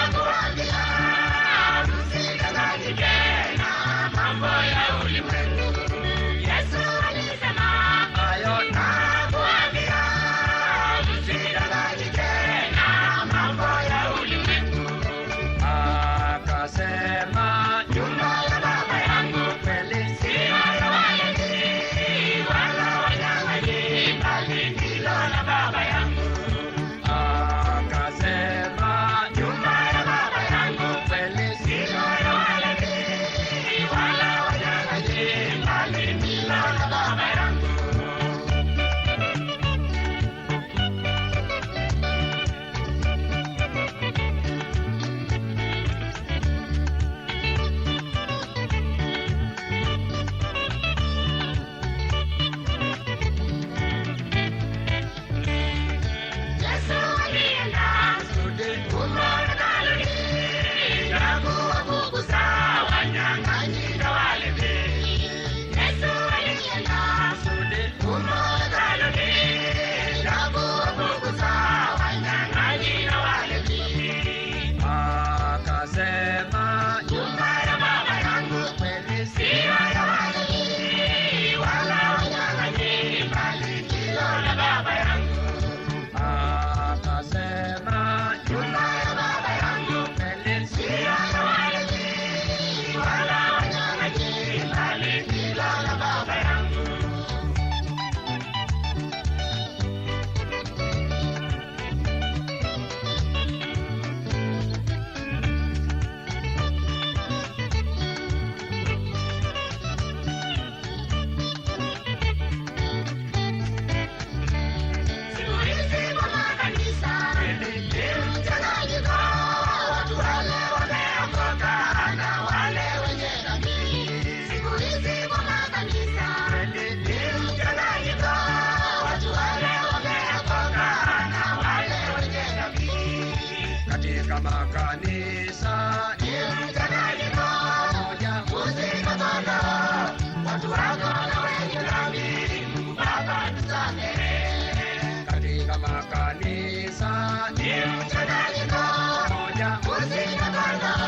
Nakuambia msidanganyike na mambo ya ulimwengu. Yesu alisema hayo. Nakuambia msidanganyike na mambo ya ulimwengu. Akasema nyumba ya Baba yangu kweli sio ya walevi wala wanyang'anyi, bali ndilo la Baba yangu. Akasema nyumba ya Baba yangu kweli sio ya walevi wala wanyang'anyi, bali ndilo la Baba yangu. Yesu alienda humo hekaluni na kuwafukuza wanyang'anyi na walevi. Yesu alienda humo hekaluni na kuwafukuza wanyang'anyi na walevi. Akasema nyumba ya Baba yangu kweli sio ya walevi wala wanyang'anyi, bali ndilo la Baba yangu. Akasema nyumba ya Baba yangu kweli sio ya walevi wala wanyang'anyi, bali ndilo la Baba yangu. Siku hizi kwa makanisa ni mchanganyiko, watu wale wameokoka na wale wenye dhambi. Siku hizi kwa makanisa ni mchanganyiko, watu wale wameokoka na wale wenye dhambi. Katika makanisa ni mchanganyiko, moja mbuzi na kondoo, watu wako na wenye dhambi. Mungu Baba tusamehe. Katika makanisa ni mchanganyiko, moja mbuzi na kondoo.